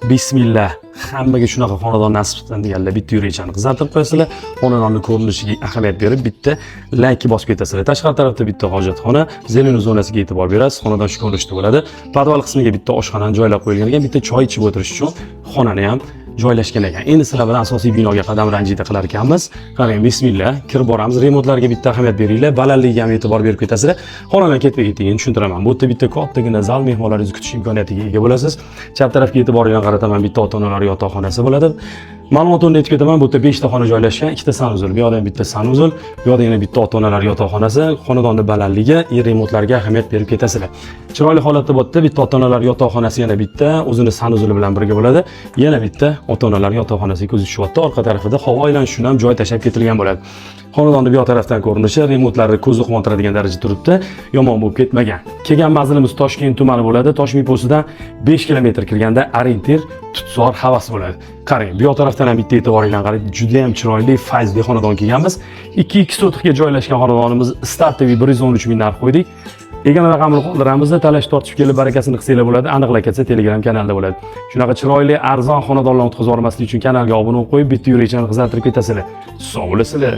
Bismillah. Hammaga shunaqa xonadon nasib qilsin deganlar bitta yurakchani qizartirib qo'yasizlar. Xonadonni ko'rinishiga ahamiyat berib bitta like bosib ketasizlar. Tashqari tarafda bitta hojatxona, зелёный zonasiga e'tibor berasiz. Xonadon shu ko'rinishda bo'ladi. Podval qismiga bitta oshxonani joylab qo'yilgan ekan, bitta choy ichib o'tirish uchun xonani ham joylashgan ekan. Endi sizlar bilan asosiy binoga qadam ranjida qilar ekanmiz. Qarang, bismillah, kirib boramiz. Remontlarga bitta ahamiyat beringlar, balandligiga ham e'tibor berib ketasizlar. Xonadan ketma-ketligini tushuntiraman. Bu yerda bitta kattagina zal, mehmonlaringizni kutish imkoniyatiga ega bo'lasiz. Chap tarafga e'tiboringizni qarataman, bitta ota-onalar yotoqxonasi bo'ladi. Ma'lumot o'rnida aytib ketaman, bu yerda 5 ta xona joylashgan, ikkita санузел, bu yoqda ham bitta санузел, bu yoqda yana bitta ota-onalar yotoqxonasi. Xonadonni balandligi, remontlarga ahamiyat berib ketasizlar. Chiroyli holatda bu yerda bitta ota-onalar yotoqxonasi, yana bitta o'zini санузел i bilan birga bo'ladi. Yana bitta ota-onalar yotoqxonasiga ko'z tushyapti. Orqa tarafida havo aylanishi uchun ham joy tashlab ketilgan bo'ladi. Xonadonni bu yoq tarafdan ko'rinishi, remontlari ko'zni quvontiradigan darajada turibdi, yomon bo'lib ketmagan. Kelgan manzilimiz Toshkent tumani bo'ladi. Tosh meposidan 5 kilometr kirganda orientir Tutzor Havas bo'ladi. Qarang, bu yoq tarafdan ham bitta e'tiboringlarni qarang, juda ham chiroyli, fayzli xonadon kelganmiz. 2-2 sotixga joylashgan xonadonimiz стартовый 113 ming narx qo'ydik. Egana raqamini qoldiramizda, talash tortishib kelib barakasini qilsanglar bo'ladi. Aniqlar ketsa Telegram kanalda bo'ladi. Shunaqa chiroyli, arzon xonadonlarni o'tkazib yubormaslik uchun kanalga obuna bo'lib qo'yib, bitta yurakchani qizartirib ketasizlar. Sog' bo'lasizlar.